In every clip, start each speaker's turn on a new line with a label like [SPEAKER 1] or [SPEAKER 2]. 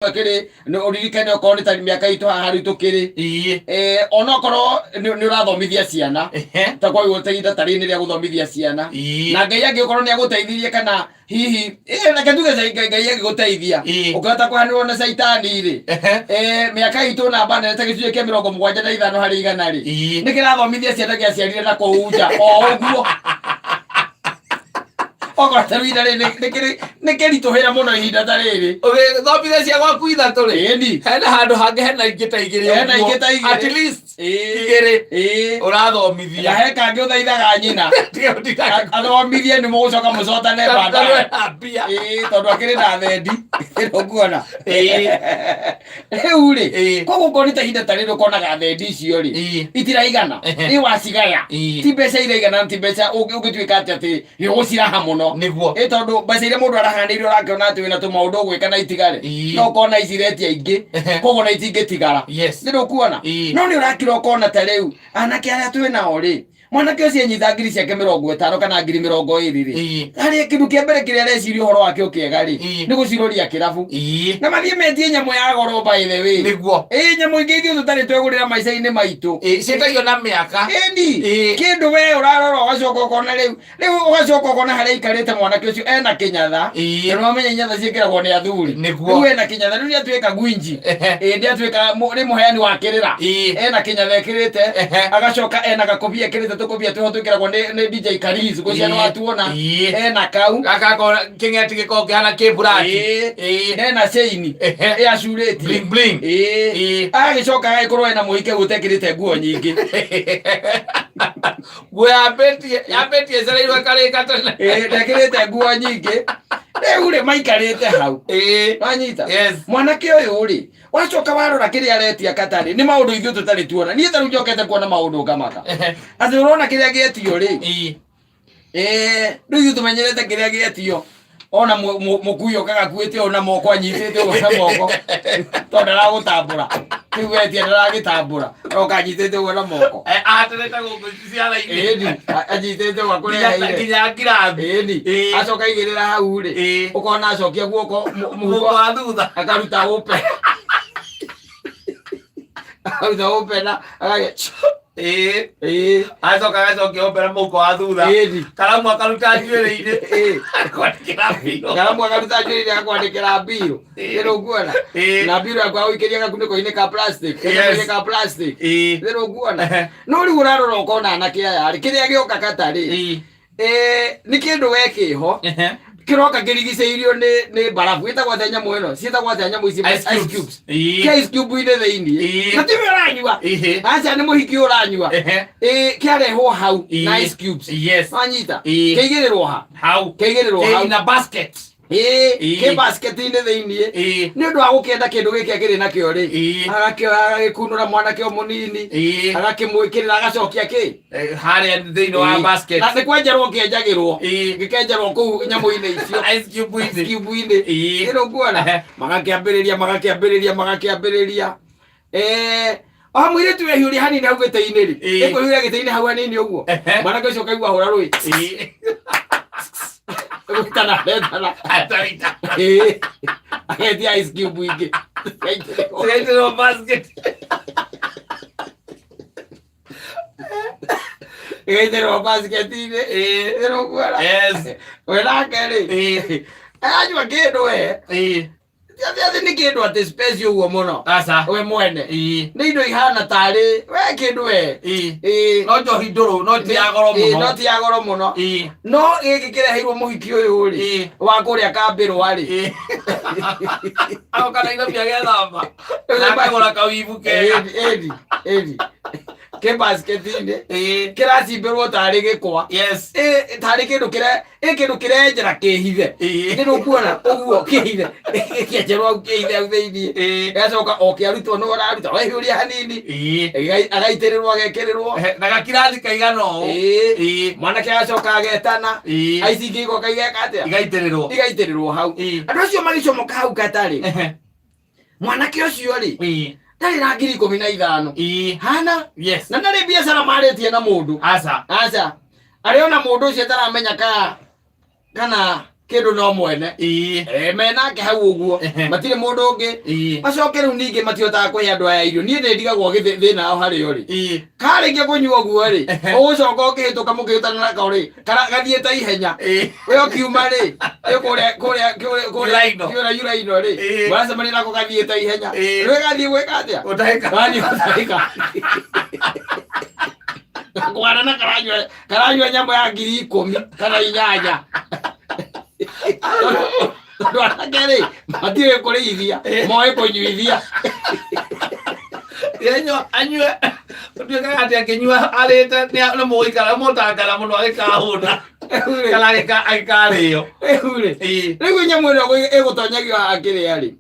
[SPEAKER 1] Kĩrĩ nĩ ũririkane okorwo nĩ ta mĩaka itũ haha rĩu tũkĩrĩ, onokorwo nĩ ũrathomithia ciana, ta kwa ũguo ta ihinda ta rĩrĩ nĩ rĩa gũthomithia ciana, na Ngai angĩkorwo nĩ agũteithirie kana hihi reke tuge Ngai agĩgũteithia ũkĩhota kũhanĩrwo na caitani rĩ, mĩaka itũ namba nene ta gĩcunjĩ kĩa 75% rĩ, nĩ kĩrathomithia ciana gĩaciarire na kũu nja o ũguo. Okorwo ta rĩu ihinda rĩrĩ nĩ kĩritũhĩra mũno ihinda ta rĩrĩ.
[SPEAKER 2] Ũgĩthomithia cia gwaku ithatũ rĩ, hena handũ hangĩ hena ingĩ ta igĩrĩ
[SPEAKER 1] Hena
[SPEAKER 2] ũguo.
[SPEAKER 1] ingĩ ta igĩrĩ.
[SPEAKER 2] At least igĩrĩ ũrathomithia.
[SPEAKER 1] Na he kangĩ ũthaithaga nyina
[SPEAKER 2] Tiga gũtinda
[SPEAKER 1] athomithie nĩ mũgũcoka mũcotane baadaye.
[SPEAKER 2] na mbia.
[SPEAKER 1] Tondũ akĩrĩ na thendi ũkuona rĩu rĩ, koguo korwo nĩ ta ihinda ta rĩrĩ ũkonaga thendi icio rĩ itiraigana, ĩ wacigaya, ti mbeca iraigana, ti mbeca ũngĩtuĩka atĩ atĩ nĩ ũgũciraha mũno. Ĩ tondũ mbeca iria mũndũ araha nĩ iria ũrakĩona atĩ wĩna tũmaũndũ ũgwĩka na itigare, no ũkona ici iretia ingĩ, koguo na itingĩtigara. Nĩ ndũkuona? No nĩ ũrakira ũkona ta rĩu anake arĩa twĩ nao rĩ, mwanake ũcio enyita ngiri ciake 50 kana ngiri 20 rĩ, harĩa kĩndũ kĩa mbere kĩrĩa areciria ũhoro wakĩo kĩega rĩ, nĩ gũciroria kĩrabu na mathiĩ metie nyamũ ya goro, by the way. Ĩ nyamũ ingĩ ithuĩ tũtarĩ twegũrĩra maica-inĩ maitũ.
[SPEAKER 2] Ciĩtagio na mĩaka.
[SPEAKER 1] Ĩni kĩndũ we ũrarora ũgacoka ũkona rĩu rĩu ũgacoka ũkona harĩa aikarĩte mwanake ũcio ena kĩnyatha. Na nĩwamenya inyatha ciĩkĩragwo nĩ athuri. Rĩu ena kĩnyatha, rĩu nĩatuĩka gwinji. Ĩ nĩatuĩka nĩ mũheani wa kĩrĩra. Ena kĩnyatha ekĩrĩte, agacoka ena gakobia ekĩrĩte, tũkobia twĩho twĩkĩragwo nĩ DJ Kariz ngwĩciria nĩwatuona. Ena kau.
[SPEAKER 2] Gaka kona kĩng'eti gĩkoragwo kĩhana kĩburaki.
[SPEAKER 1] Na ena chain ĩ acurĩtie.
[SPEAKER 2] Bling bling.
[SPEAKER 1] Agagĩcoka agagĩkorwo ena mũhike ũtekĩrĩte nguo nyingĩ.
[SPEAKER 2] Nguo yambĩtie yambĩtie ĩcereirwo ĩkarĩka tene.
[SPEAKER 1] Ndekĩrĩte nguo nyingĩ. Rĩu rĩ, maikarĩte hau, wanyita?
[SPEAKER 2] Yes.
[SPEAKER 1] Mwanake ũyũ rĩ, wacoka warora kĩrĩa aretia katarĩ nĩ maũndũ ithuĩ tũtarĩ tuona. Niĩ tarĩu njokete kuona maũndũ ngamaka atĩ ũrona kĩrĩa gĩetio rĩ, rĩu ithuĩ tũmenyerete kĩrĩa gĩetio ona mũkui okaga akuĩte ũũ na moko, anyitĩte ũguo na moko tondũ ndaragũtambũra. Rĩu wetia ndaragĩtambũra, oka anyitĩte ũguo na moko.
[SPEAKER 2] Ahatanĩte gũkũ ciara-inĩ.
[SPEAKER 1] Ĩni, anyitĩte ũguo akũreheire.
[SPEAKER 2] Nginya ngirathi.
[SPEAKER 1] Ĩni. Acoka aigĩrĩra hau rĩ, ũkona acokia guoko
[SPEAKER 2] mũhuko
[SPEAKER 1] mũhuko
[SPEAKER 2] wa thutha.
[SPEAKER 1] Akaruta ũpe, akaruta ũpe na agagĩa.
[SPEAKER 2] Acoka agacokia ũmbere mũhuko wa thutha. Karamu akaruta njuĩrĩ-inĩ. Kwandĩkĩra mbirũ.
[SPEAKER 1] Karamu akaruta njuĩrĩ-inĩ agakwandĩkĩra mbirũ. Rĩrĩ ũkuona na mbirũ yaku agũikĩria gakunĩko-inĩ ka plastic, gakunĩko-inĩ ka plastic. Rĩrĩ ũkuona, no rĩu ũrarora ũkona anake aya rĩ, kĩrĩa gĩoka katarĩ nĩ kĩndũ we kĩho kĩroka kĩrigicĩirio nĩ mbarabu. Ĩtagwo atĩa nyamũ ĩno? Ciĩtagwo atĩa nyamũ ici?
[SPEAKER 2] Ice
[SPEAKER 1] Ice
[SPEAKER 2] cubes.
[SPEAKER 1] cubes. Kĩ ice cube-inĩ thĩinĩ, na tiwe ũranyua. Aca, nĩ mũhiki ũranyua. Kĩarehwo hau na ice cubes. Wanyita? Kĩigĩrĩrwo ha?
[SPEAKER 2] Hau.
[SPEAKER 1] Kĩigĩrĩrwo hau.
[SPEAKER 2] In a basket.
[SPEAKER 1] Kĩ basket-inĩ thĩinĩ. Nĩ ũndũ wa gũkĩenda kĩndũ gĩkĩ akĩrĩ nakĩo rĩ, agakĩoya agagĩkunũra mwanake o mũnini, agakĩmwĩkĩrĩra, agacokia kĩ
[SPEAKER 2] Harĩa thĩinĩ wa basket.
[SPEAKER 1] Na nĩ kwenjerwo kĩenjagĩrwo, gĩkenjerwo kũu nyamũ-inĩ icio.
[SPEAKER 2] Ice cube-inĩ.
[SPEAKER 1] Cube-inĩ. Ĩno nguona magakĩambĩrĩria magakĩambĩrĩria magakĩambĩrĩria, o mũirĩtu wehiũria hanini hau gĩtĩ-inĩ rĩ, ĩkwĩhiũria gĩtĩ-inĩ hau hanini ũguo, mwanake ũcio ũkaigua hũra rũĩ gwĩtana retana.
[SPEAKER 2] Atarita.
[SPEAKER 1] Agetia ice cube ingĩ.
[SPEAKER 2] Cigaitĩrĩrwo basket.
[SPEAKER 1] Igaitĩrĩrwo basket-inĩ. Ĩno nguona?
[SPEAKER 2] Yes.
[SPEAKER 1] We nake rĩ, anyua kĩndũ we, ti atĩ nĩ kĩndũ atĩ special ũguo mũno.
[SPEAKER 2] Aca.
[SPEAKER 1] We mwene nĩ indo ihana tarĩ we kĩndũ we.
[SPEAKER 2] No njohi ndũrũ, no ti ya goro
[SPEAKER 1] No
[SPEAKER 2] mũno.
[SPEAKER 1] ti ya goro mũno. No gĩkĩ kĩreheirwo mũhiki ũyũ rĩ, wa kũrĩa kambĩrwa rĩ,
[SPEAKER 2] Agoka Nairobi agethamba na akagũra kawibu kega.
[SPEAKER 1] Ĩni, ĩni, ĩni, kĩ basket-inĩ, kĩracimbĩrwo tarĩ gĩkwa. Tarĩ kĩndũ kĩre ĩ kĩndũ kĩrenjera kĩhithe. Nĩ ũkuona ũguo kĩhithe, gĩkĩenjerwo hau kĩhithe hau thĩinĩ. Gĩgacoka o kĩarutwo nĩ ũraruta wehiũria hanini, agaitĩrĩrwo, agekĩrĩrwo.
[SPEAKER 2] Na gakirathi kaigana ũũ.
[SPEAKER 1] Mwanake agacoka agetana, aici ingĩ igoka igeka atĩa?
[SPEAKER 2] Igaitĩrĩrwo.
[SPEAKER 1] Igaitĩrĩrwo hau. Andũ acio magĩcomoka hau katarĩ, mwanake ũcio rĩ, ndarĩ na ngiri 15 hana. Na ndarĩ biacara marĩtie na mũndũ.
[SPEAKER 2] Aca.
[SPEAKER 1] Aca, arĩ ona mũndũ ũcio ataramenya kana Kĩndũ no mwene.
[SPEAKER 2] Ĩĩ.
[SPEAKER 1] Eh, menake hau ũguo. Matirĩ mũndũ ũngĩ. Macoke rĩu ningĩ matihotaga kũhe andũ aya irio. Niĩ nĩ ndigagwo thĩna wao harĩo rĩ. Karĩkia kũnyua ũguo rĩ, ũgũcoka ũkĩhĩtũka mũkĩhĩtana nako rĩ, gathiĩte ihenya. We ũkiuma rĩ, ĩ kũrĩa kũrĩa kũrĩa kũrĩa
[SPEAKER 2] Yuraino.
[SPEAKER 1] kũrĩa yuraino rĩ, mũracemania nako gathiĩte ihenya. Rĩu gathiĩ gwĩka atĩa?
[SPEAKER 2] Gũtahĩka.
[SPEAKER 1] Gathiĩ gũtahĩka. Kwana na karanyua karanyua nyamũ ya 10,000 kana 8. Tondũ anake rĩ, matiũĩ kũrĩithia, moĩ kũnyuithia.
[SPEAKER 2] Yenyua anyue ũtuĩkaga atĩ akĩnyua arĩte nĩ mũgũikara mũtangana mũno agĩkahũna kana agĩkarĩo.
[SPEAKER 1] Rĩu rĩ, rĩu nyamũ ĩno ĩgũtonyagio haha kĩrĩa rĩ,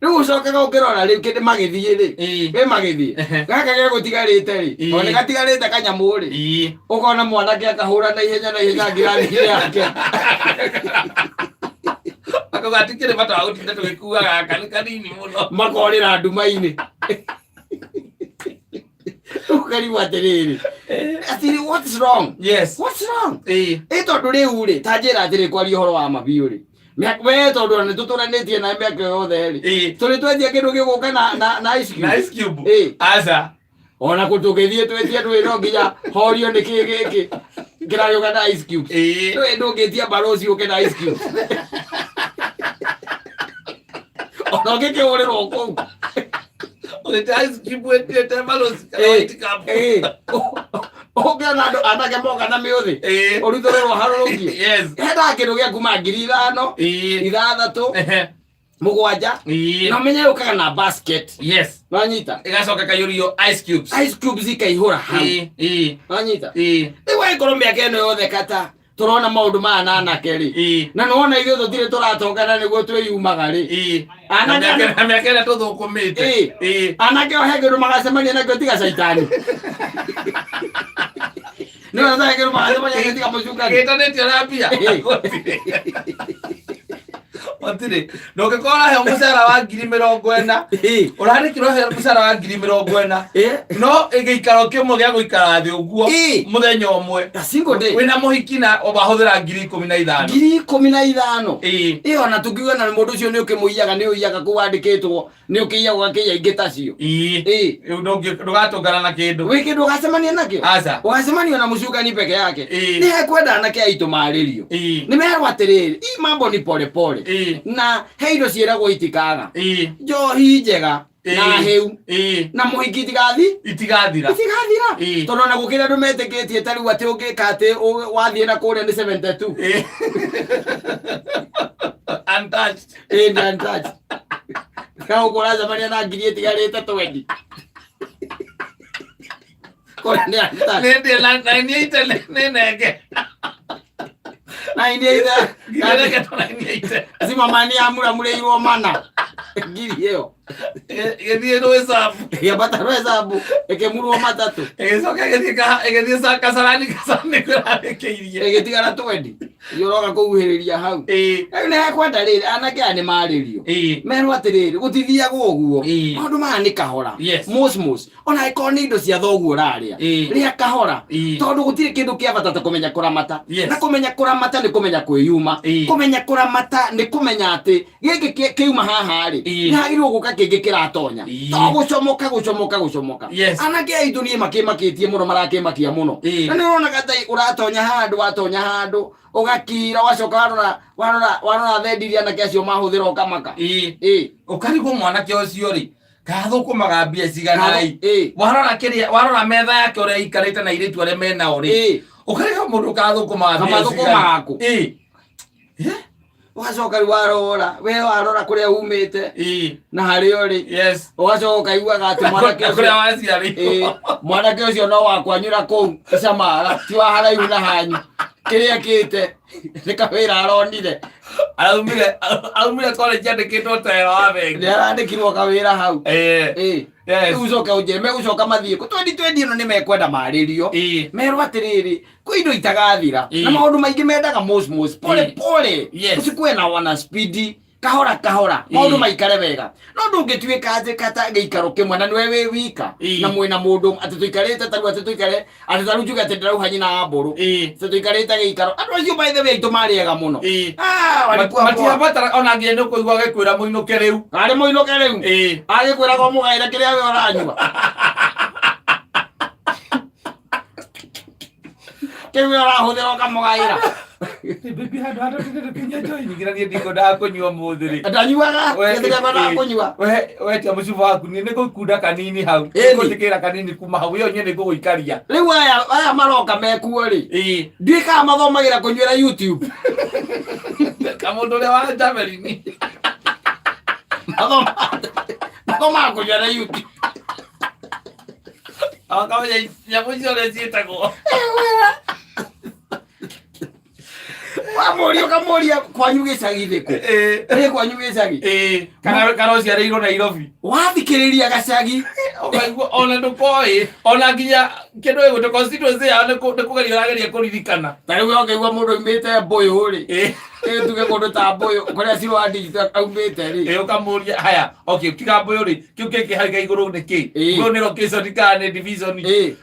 [SPEAKER 1] rĩu ũcokaga ũkĩrora rĩu kĩndĩ magĩthiĩ rĩ, ĩ magĩthiĩ gaka gegũtigarĩte rĩ, tondũ nĩ gatigarĩte kanyamũ rĩ, ũkona mwanake akahũra na ihenya na ihenya ngirathi yake.
[SPEAKER 2] Akauga hatikĩrĩ bata wa gũtinda tũgĩkua gaka nĩ kanini mũno.
[SPEAKER 1] Makorĩra nduma-inĩ. Ũkarigwo atĩrĩrĩ, atĩrĩ, what's wrong?
[SPEAKER 2] Yes.
[SPEAKER 1] What's wrong?
[SPEAKER 2] Ĩĩ.
[SPEAKER 1] Ĩ tondũ rĩu rĩ, ta njĩra atĩrĩ, kwaria ũhoro wa ma biũ rĩ, we tondũ ona nĩtũtũranĩtie na mĩaka yothe rĩ, tũrĩ twetia kĩndũ gĩgũka na ice cube?
[SPEAKER 2] Na ice cube.
[SPEAKER 1] Ĩĩ.
[SPEAKER 2] Aca.
[SPEAKER 1] Ona kũ tũngĩthiĩ twĩtie ndũĩ no nginya horio nĩ kĩ gĩkĩ kĩragĩũka na ice cubes. Ndũĩ ndũngĩtia barũci ũke na ice cubes. Ona ũngĩkĩhũrĩrwo kũu.
[SPEAKER 2] Ũgĩte ice cube wĩtĩte barũci kana white cup.
[SPEAKER 1] Ũngĩona andũ anake moka na mĩũthĩ, ũrutũrĩrwo harũrũkie. Hendaga kĩndũ gĩa kuma 5,000, 6, 7, na ũmenye yũkaga na basket. Nwanyita?
[SPEAKER 2] Ĩgacoka ĩkaiyũrio ice cubes.
[SPEAKER 1] Ice cubes ikaihũra hau. Nwanyita? Rĩu angĩkorwo mĩaka ĩno yothe kata tũrona maũndũ maya na anake rĩ, na nĩwona ithuĩ tũtirĩ tũratongana nĩguo twĩyumaga rĩ.
[SPEAKER 2] Na mĩaka ĩrĩa tũthũkũmĩte.
[SPEAKER 1] Anake o he kĩndũ magacemania nakĩo tiga caitani. Nĩwona he kĩndũ magacemania nakĩo tiga mũcukani.
[SPEAKER 2] Gĩtanĩtio na mbia. Gũtirĩ. Ndũngĩkorwo ũraheo mũcara wa 40,000. Ũrandĩkirwo ũheo mũcara wa 40,000. No gĩikaro kĩmwe gĩa gũikara thĩ ũguo mũthenya ũmwe.
[SPEAKER 1] A single day.
[SPEAKER 2] Wĩna mũhiki na wahũthĩra 15,000.
[SPEAKER 1] 15,000. Ĩ ona tũngiuga na mũndũ ũcio nĩ ũkĩmũiyaga, nĩ ũiyaga kũu wandĩkĩtwo, nĩ ũkĩiyaga ũgakĩiya ingĩ tacio.
[SPEAKER 2] Rĩu ndũgatũngana na kĩndũ.
[SPEAKER 1] Wĩ kĩndũ ũgacemania nakĩo?
[SPEAKER 2] Aca.
[SPEAKER 1] Ũgacemanio na mũcukani peke yake. Nĩ hekwenda anake aitũ marĩrio. Nĩ merwo atĩrĩrĩ, hii mambo ni pole pole. Na he indo ciĩragwo itikaga. Njohi njega na hĩu. Na mũhiki itigathi?
[SPEAKER 2] Itigathira.
[SPEAKER 1] Itigathira. Tondũ ona gũkĩrĩ andũ metĩkĩtie ta rĩu atĩ ũngĩka atĩ wathiĩ na kũrĩa nĩ 72.
[SPEAKER 2] Untouched.
[SPEAKER 1] Ĩĩ, nĩ untouched. Na ũguo ũracemania na ngiri ĩtigarĩte 20. Kũrĩa nĩ untouched.
[SPEAKER 2] Nĩ ndĩ na 98 nĩ nenge.
[SPEAKER 1] 98.
[SPEAKER 2] Ngiri nenge to 98.
[SPEAKER 1] Zimamani amuramurĩirwo mana. Ngiri ĩyo.
[SPEAKER 2] Ĩgĩthiĩ rwĩcabu.
[SPEAKER 1] Ĩkĩambata rwĩcabu, ĩkĩmurwo matatũ.
[SPEAKER 2] Ĩgĩcoka ĩgĩthiĩ ĩgĩthiĩ kasarani, kasarani kũrarĩkĩirie.
[SPEAKER 1] Ĩgĩtigara 20. Yoroga kũhuhĩrĩria hau. Rĩu nĩ hekwenda rĩrĩ, anake aya nĩ marĩrio. Merwo atĩrĩrĩ, gũtithiagwo ũguo. Maũndũ maya nĩ kahora. Mos mos. Ona angĩkorwo nĩ indo cia thoguo ũrarĩa, rĩa kahora. Tondũ gũtirĩ kĩndũ kĩa bata ta kũmenya kũramata. Na kũmenya kũramata nĩ kũmenya kwĩyuma. Kũmenya kũramata nĩ kũmenya atĩ gĩkĩ kĩuma haha rĩ, nĩ hagĩrĩirwo gũka kĩngĩ kĩratonya. To gũcomoka, gũcomoka, gũcomoka. Anake aitũ niĩ makĩmakĩtie mũno, marakĩmakia mũno. Na nĩ ũronaga ta ũratonya handũ, watonya handũ, ũgakira, ũgacoka warora, warora, warora thendi iria anake acio mahũthĩra ũkamaka.
[SPEAKER 2] Ũkarigwo mwanake ũcio rĩ, kathũkũmaga mbia cigana ĩ? Warora kĩrĩa, warora metha yake ũrĩa aikarĩte na airĩtu arĩa menao rĩ, ũkarigwo mũndũ kathũkũmaga mbia cigana.
[SPEAKER 1] Kamathũkũmaga kũ? Ũgacoka rĩu warora, we warora kũrĩa umĩte na harĩa ũrĩ. Ũgacoka ũkaiguaga atĩ mwanake ũcio
[SPEAKER 2] Kũrĩa waciarĩirwo.
[SPEAKER 1] Mwanake ũcio no wa kwanyũra kũu Icamara, ti wa haraihu na hanyu. Kĩrĩa kĩte nĩ kawĩra aronire.
[SPEAKER 2] Aumire college andĩkĩtwo tera wa bengi.
[SPEAKER 1] Nĩ arandĩkirwo kawĩra hau. Rĩu ũcoke ũnjĩre megũcoka mathiĩ kũ? Twendi twendi ĩno nĩ mekwenda marĩrio. Merwo atĩrĩrĩ, kwĩ indo itagathira. Na maũndũ maingĩ mendaga mos mos, pole pole. Ũsikuwe na wana speed. Kahora kahora maũndũ maikare wega, no ndũngĩtuĩka atĩ kata gĩikaro kĩmwe na nĩwe wĩ wika na mwĩna mũndũ atĩ tũikarĩte tarĩu, atĩ tũikare atĩ tarĩu njuge atĩ ndĩrauha nyina wa mbũrũ, atĩ tũikarĩte gĩikaro, andũ acio by the way aitũ marĩ ega mũno. Ah, walikuwa poa.
[SPEAKER 2] Matiabatara ona nginya nĩ ũkũigua agĩkwĩra mũinũke rĩu.
[SPEAKER 1] Arĩ mũinũke rĩu. Agĩkwĩraga ũmũgaĩre kĩrĩa we ũranyua, kĩu we ũrahũthĩra ũkamũgaĩra.
[SPEAKER 2] Bibi, handũ handũ tũthiĩ tũkinyia njohi nyingĩ na niĩ ndikwendaga kũnyua mũthĩ rĩ.
[SPEAKER 1] Ndanyuaga kĩrĩa kwendaga kũnyua.
[SPEAKER 2] Wetia mũcuba waku, niĩ nĩngũkunda kanini hau. Nĩngũtigĩra kanini kuma hau, ĩyo niĩ nĩngũgũikaria.
[SPEAKER 1] Rĩu aya maroka mekuo rĩ, ndiũĩ kana mathomagĩra kũnyuĩra YouTube.
[SPEAKER 2] Kamũndũ ũrĩa wa Javelin.
[SPEAKER 1] Mathomaga kũnyuĩra YouTube.
[SPEAKER 2] Akamenya nyamũ icio ũrĩa ciĩtagwo.
[SPEAKER 1] Wamũria, ũkamũria kwanyu gĩcagi nĩkũ? Ĩ kwanyu gĩcagi?
[SPEAKER 2] Kana ũciarĩirwo Nairobi.
[SPEAKER 1] Wathikĩrĩria gacagi.
[SPEAKER 2] Ũkaigua ona ndũkoĩ ona nginya kĩndũ gĩgwĩtwo constituency yao, nĩ kũgeria ũrageria kũririkana.
[SPEAKER 1] Ta rĩu ũkaigua mũndũ aumĩte Mbũyũ rĩ, ĩ tuge kũndũ ta Mbũyũ kũrĩa Cirwa Digital aumĩte rĩ.
[SPEAKER 2] Ũkamũria, haya, okay, tiga Mbũyũ rĩ, kĩu kĩngĩ hau igũrũ nĩ kĩ? Mbũyũ nĩ location kana nĩ division?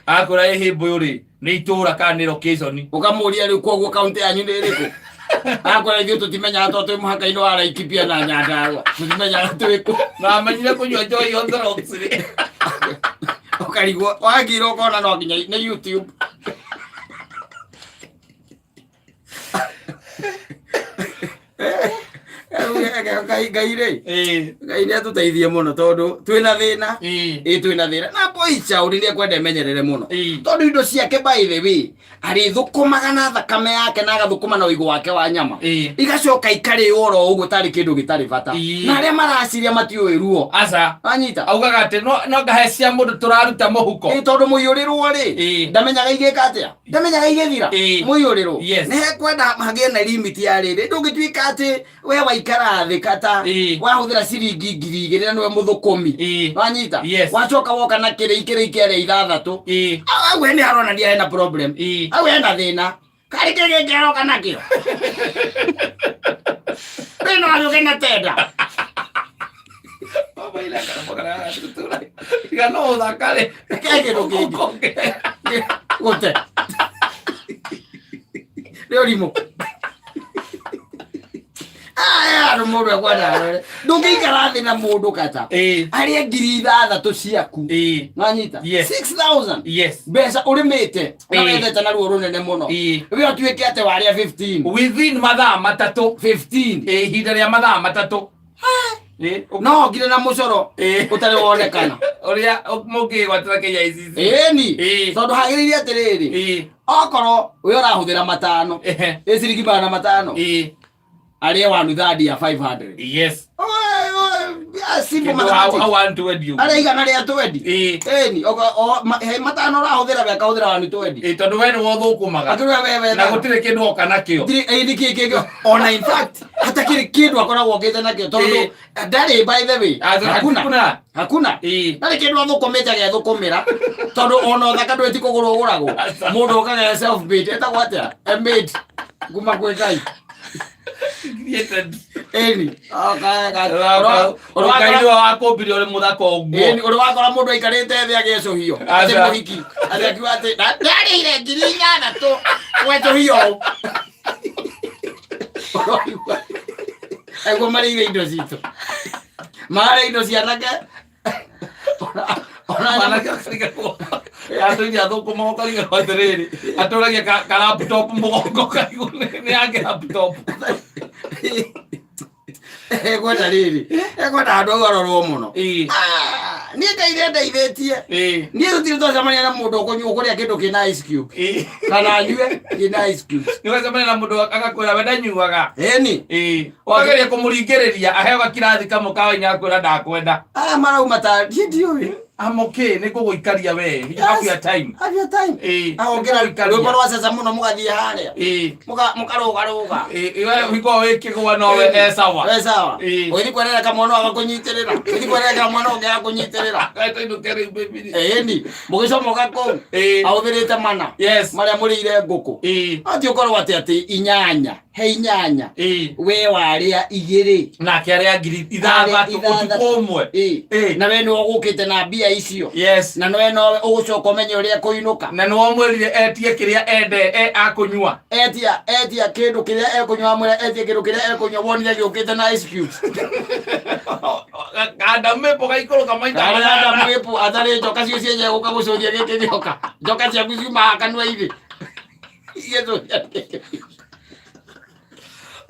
[SPEAKER 2] Akwĩra ĩhĩ, Mbũyũ rĩ nĩ itũra kana nĩ location?
[SPEAKER 1] Ũkamũria rĩu koguo kaunti yanyu nĩ ĩrĩkũ? Akwĩra ithuĩ tũtimenyaga tondũ twĩ mũhaka-inĩ wa Laikipia na Nyandarua, tũtimenyaga twĩ kũ.
[SPEAKER 2] Na amenyire kũnyua njohi on the rocks rĩ?
[SPEAKER 1] Ũkarigwo wagira ũkona no nginya nĩ YouTube. Ngai, Ngai rĩ, Ngai nĩ atũteithie mũno tondũ twĩna thĩna. Ĩ twĩna thĩna na boy child nĩ ekwenda emenyerere mũno tondũ indo ciake, by the way, arĩthũkũmaga na thakame yake na agathũkũma na ũigũ wake wa nyama, igacoka ikarĩo oro ũguo tarĩ kĩndũ gĩtarĩ bata. Na arĩa maraciria matiũĩ ruo.
[SPEAKER 2] Aca.
[SPEAKER 1] Wanyita?
[SPEAKER 2] Augaga atĩ no ngahe cia mũndũ tũraruta mũhuko.
[SPEAKER 1] Ĩ tondũ mũiyũrĩrwo rĩ, ndamenyaga igĩka atĩa, ndamenyaga igĩthira. Mũiyũrĩrwo nĩ hekwenda hagĩe na limit ya rĩrĩ, ndũngĩtuĩka atĩ we waikara thĩ kata wahũthĩra ciringi 2000 na nĩwe mũthũkũmi. Wanyita?
[SPEAKER 2] Yes.
[SPEAKER 1] Wacoka woka na kĩrĩi kĩrĩi kĩarĩa 6. Au he nĩ haronania hena problem. Au hena thĩna karĩ kĩ gĩkĩ aroka nakĩo, thĩna wagĩũke na tenda.
[SPEAKER 2] Tiga no ũthakare.
[SPEAKER 1] Ke kĩndũ kĩngĩ gũte nĩ ũrimũ. Aya andũ mũndũ ekwenda arore, ndũngĩikara thĩ na mũndũ kata arĩa 6000 ciaku. Wanyita?
[SPEAKER 2] Yes.
[SPEAKER 1] 6000.
[SPEAKER 2] Yes.
[SPEAKER 1] Mbeca ũrĩmĩte na wethete na ruo rũnene mũno, we ũtuĩke atĩ warĩa 15
[SPEAKER 2] within mathaa 3.
[SPEAKER 1] 15.
[SPEAKER 2] Ihinda rĩa mathaa 3.
[SPEAKER 1] No ngire na mũcoro ũtarĩ wonekana.
[SPEAKER 2] Ũrĩa mũngĩgwatĩra KICC.
[SPEAKER 1] Ĩni. Tondũ hagĩrĩire atĩrĩrĩ, okorwo we ũrahũthĩra 500, ĩ ciringi 500, arĩe one third ya 500.
[SPEAKER 2] Yes.
[SPEAKER 1] Simple
[SPEAKER 2] Kĩndũ hau
[SPEAKER 1] mathematics.
[SPEAKER 2] Hau 120 ũguo.
[SPEAKER 1] Arĩa 120. Ĩni he 500 ũrahũthĩra, we akahũthĩra 120.
[SPEAKER 2] Tondũ we nĩwe ũthũkũmaga.
[SPEAKER 1] Akĩrĩa we
[SPEAKER 2] Na
[SPEAKER 1] wethaga.
[SPEAKER 2] gũtirĩ kĩndũ oka nakĩo.
[SPEAKER 1] Ndirĩ- ĩ, nĩ kĩĩ kĩngĩ ona in fact hatakĩrĩ kĩndũ akoragwo okĩte nakĩo tondũ ndarĩ, by the way, hakuna.
[SPEAKER 2] Hakuna.
[SPEAKER 1] Hakuna. Ndarĩ kĩndũ athũkũmĩte agethũkũmĩra tondũ ona ũthaka ndũĩ ti kũgũrwo ũgũragwo, mũndũ okaga self made, etagwo atĩa, A made kuma kwĩ Ngai.
[SPEAKER 2] Created.
[SPEAKER 1] Ĩni.
[SPEAKER 2] Ngai nĩwe wakũmbire ũrĩ mũthaka ũguo.
[SPEAKER 1] Ĩni, ũrĩ wakora mũndũ aikarĩte thĩ agecũhio atĩ
[SPEAKER 2] Aca.
[SPEAKER 1] mũhiki atĩ akiuga atĩ "Ndarĩire 8000 gwecũhio ũũ." Ũraigua? Aiguo marĩire indo citũ, marĩa indo cianake.
[SPEAKER 2] Mwanake akarigagwo atũire athũkũma, ũkarigagwo atĩrĩrĩ, atũragia ka laptop mũgongo, karigwo nĩ yake laptop.
[SPEAKER 1] Ekwenda rĩrĩ, ekwenda handũ hau arorwo mũno. Ah, niĩ Ngai nĩ andeithĩtie. Niĩ tũtirĩ twacemania na mũndũ ũkũnyua ũkũrĩa kĩndũ kĩna ice cube kana anyue kĩna ice cube.
[SPEAKER 2] Nĩ wacemania na mũndũ agakwĩra we ndanyuaga.
[SPEAKER 1] Ĩni.
[SPEAKER 2] Ũkageria kũmũringĩrĩria aheo gakirathi kamwe ka waini, agakwĩra ndakwenda.
[SPEAKER 1] Aya marauma ta niĩ ndiũĩ.
[SPEAKER 2] I'm okay, nĩ ngũgũikaria we. You have your time.
[SPEAKER 1] Have your time. Ahongera
[SPEAKER 2] nĩngũgũikaria.
[SPEAKER 1] Rwĩmbo rwa Caca mũno, mũgathiĩ harĩa mũkarũgarũga.
[SPEAKER 2] We hingo wĩ kĩgwa nowe e sawa.
[SPEAKER 1] We sawa. Ũgĩthiĩ kwerereka mwana agakũnyitĩrĩra, ũgĩthiĩ kwerereka mwana ũngĩ agakũnyitĩrĩra.
[SPEAKER 2] Gaitũinũke rĩu baby.
[SPEAKER 1] Ĩni, mũgĩcomoka kũu ahũthĩrĩte mana marĩa mũrĩire ngũkũ. Ati ũkorwo atĩ 8. He inyanya.
[SPEAKER 2] Ĩĩ.
[SPEAKER 1] We warĩa igĩrĩ.
[SPEAKER 2] Nake arĩa 6000
[SPEAKER 1] Ithathatũ.
[SPEAKER 2] ũtukũ ũmwe.
[SPEAKER 1] Ĩĩ.
[SPEAKER 2] Ĩĩ.
[SPEAKER 1] Na we nĩwe ũgũkĩte na mbia icio.
[SPEAKER 2] Yes.
[SPEAKER 1] Na nowe nowe ũgũcoka ũmenye ũrĩa kũinũka.
[SPEAKER 2] Na nĩwe ũmwĩrire etie kĩrĩa ende e akũnyua.
[SPEAKER 1] Etia etia kĩndũ kĩrĩa ekũnyua amwĩra etie kĩndũ kĩrĩa ekũnyua wonire gĩũkĩte na ice cubes.
[SPEAKER 2] Kanda mĩpo gaikũrũka maita
[SPEAKER 1] Karĩa
[SPEAKER 2] manana.
[SPEAKER 1] Adamu ĩpũ atarĩ njoka cio cienye gũka gũcũria gĩkĩ gĩoka. Njoka ciaku ciumaga kanua-inĩ. Igĩcũria gĩkĩ.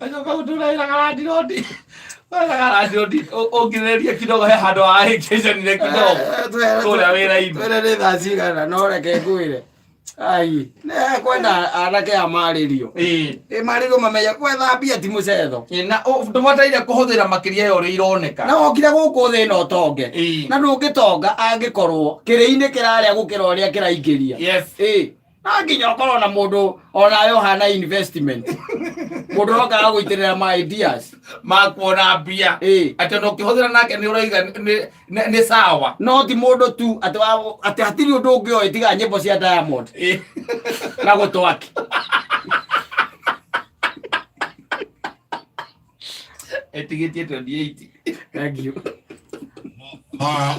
[SPEAKER 2] Acoka gũtũra wĩraga landirodi. Wĩraga landirodi ũngirĩrĩrie kidogo he handũ wahĩngĩcanire kidogo. Kũrĩa wĩra-inĩ.
[SPEAKER 1] Twĩre nĩ thaa cigana no reke ngwĩre. Ai, nĩ kwenda anake a marĩrio.
[SPEAKER 2] Ĩĩ.
[SPEAKER 1] Ĩ marĩrio mamenye gwetha mbia ti mũcetho.
[SPEAKER 2] Ĩĩ, na ndũbataire kũhũthĩra makĩria ya ũrĩa ironeka.
[SPEAKER 1] Na wokire gũkũ thĩ ĩno ũtonge.
[SPEAKER 2] Ĩĩ.
[SPEAKER 1] Na ndũngĩtonga angĩkorwo kĩrĩ-inĩ kĩrarĩa gũkĩra ũrĩa kĩraingĩria.
[SPEAKER 2] Yes.
[SPEAKER 1] Ĩĩ. No nginya ũkorwo na mũndũ onawe ũhana investment. Mũndũ ũrokaga gũitĩrĩra ma ideas.
[SPEAKER 2] Makuona mbia.
[SPEAKER 1] Ĩĩ.
[SPEAKER 2] Atĩ ona ũkĩhũthĩra nake nĩ ũraiga nĩ sawa.
[SPEAKER 1] No ti mũndũ tu atĩ atĩ hatirĩ ũndũ ũngĩ oĩ tiga nyĩmbo cia Diamond.
[SPEAKER 2] Ĩĩ.
[SPEAKER 1] Na gũtwaki.
[SPEAKER 2] Ĩtigĩtie 28.
[SPEAKER 1] Thank you.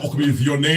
[SPEAKER 3] Ũkumithio nĩ